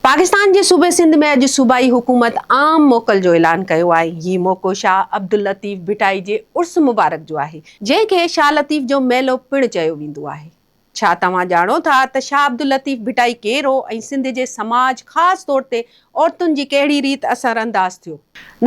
پاڪستان جي صوبي سنڌ ۾ اڄ صوبائي حڪومت عام موڪل جو اعلان ڪيو آهي. هي موقعو شاهه عبداللطيف ڀٽائي جي عرس مبارڪ جو آهي، جنهن کي شاهه لطيف جو ميلو پڻ چيو ويندو آهي. ڇا توهان ڄاڻو ٿا ته شاهه عبداللطيف ڀٽائي ڪير هو ۽ سنڌ جي سماج خاص طور تي عورتن جي ڪهڙي ريت اثر انداز ٿيو؟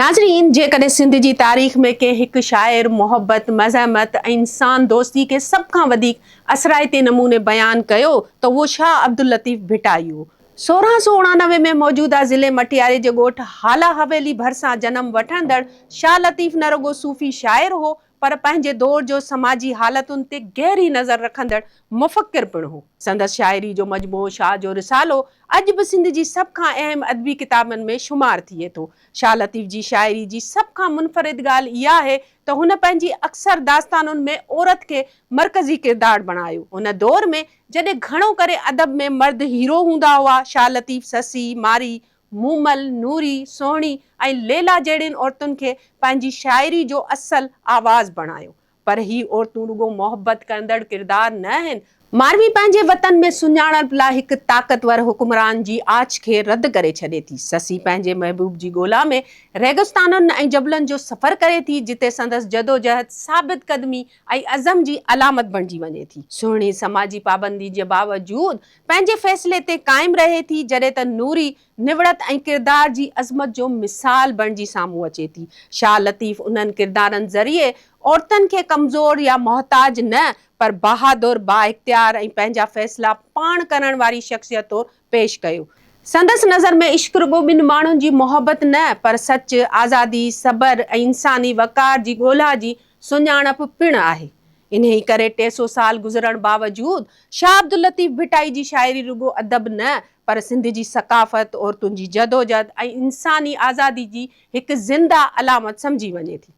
ناظرين جيڪڏهن سنڌ جي تاريخ ۾ ڪنهن هڪ شاعر محبت، مزاحمت ۽ انسان دوستي کي سڀ کان وڌيڪ اثرائتي نموني بيان ڪيو ته اهو شاهه عبداللطيف ڀٽائي هو. 1689 ۾ موجوده ضلعي مٽياري جي ڳوٺ هالا حويلي ڀرسان جنم وٺندڙ شاهه لطيف نه رڳو صوفي شاعر هو پر پنهنجي دور جو سماجي حالتن تي گهري نظر رکندڙ مفڪر پڻ هو. سندس شاعري جو مجموعو شاهه جو رسالو اڄ به سنڌ جي سڀ کان اهم ادبي ڪتابن ۾ شمار ٿئي ٿو. شاهه لطيف جي شاعري جي سڀ کان منفرد ڳالهه اها آهي ته هن پنهنجي اڪثر داستانن ۾ عورت کي مرڪزي ڪردار بڻايو. ان دور ۾ جڏهن گهڻو ڪري ادب ۾ مرد هيرو هوندا هئا، شاهه لطيف سسئي، مارئي، مومل، نوري، سهڻي ۽ ليلا جهڙين عورتن کي پنهنجي شاعري جو اصل آواز بڻايو. پر هي عورتون رڳو محبت ڪندڙ ڪردار نه آهن. ماروي پنهنجي وطن ۾ سڃاڻپ لاء هڪ طاقتور حڪمران جي آڇ کي رد ڪري ڇڏي ٿي. سسئي پنهنجي محبوب جي ڳولا ۾ ريگستانن ۽ جبلن جو سفر ڪري ٿي، جتي سندس جدوجهد ثابت قدمي ۽ عزم جي علامت بڻجي وڃي ٿي. سهڻي سماجي پابندي جي باوجود پنهنجي فيصلي تي قائم رهي ٿي، جڏهن ته نوري نوڙت ۽ ڪردار جي عظمت جو مثال بڻجي سامهون اچي ٿي. شاهه لطيف انهن ڪردارن ذريعي عورتن کي ڪمزور يا محتاج نه پر بهادر، بااختيار ۽ پنهنجا فيصلا پاڻ ڪرڻ واري شخصيت طور پيش ڪيو. سندس نظر ۾ عشق رڳو ٻن ماڻهن جي محبت نه پر سچ، آزادي، صبر ۽ انساني وقار جي ڳولها جي سڃاڻپ پڻ آهي. انهيء ڪري 300 سال گذرڻ باوجود شاهه عبداللطيف ڀٽائي جي شاعري رڳو ادب نه پر سنڌ جي ثقافت، عورتن جي جدوجھد ۽ انساني آزادي جي هڪ زنده علامت سمجهي وڃي ٿي.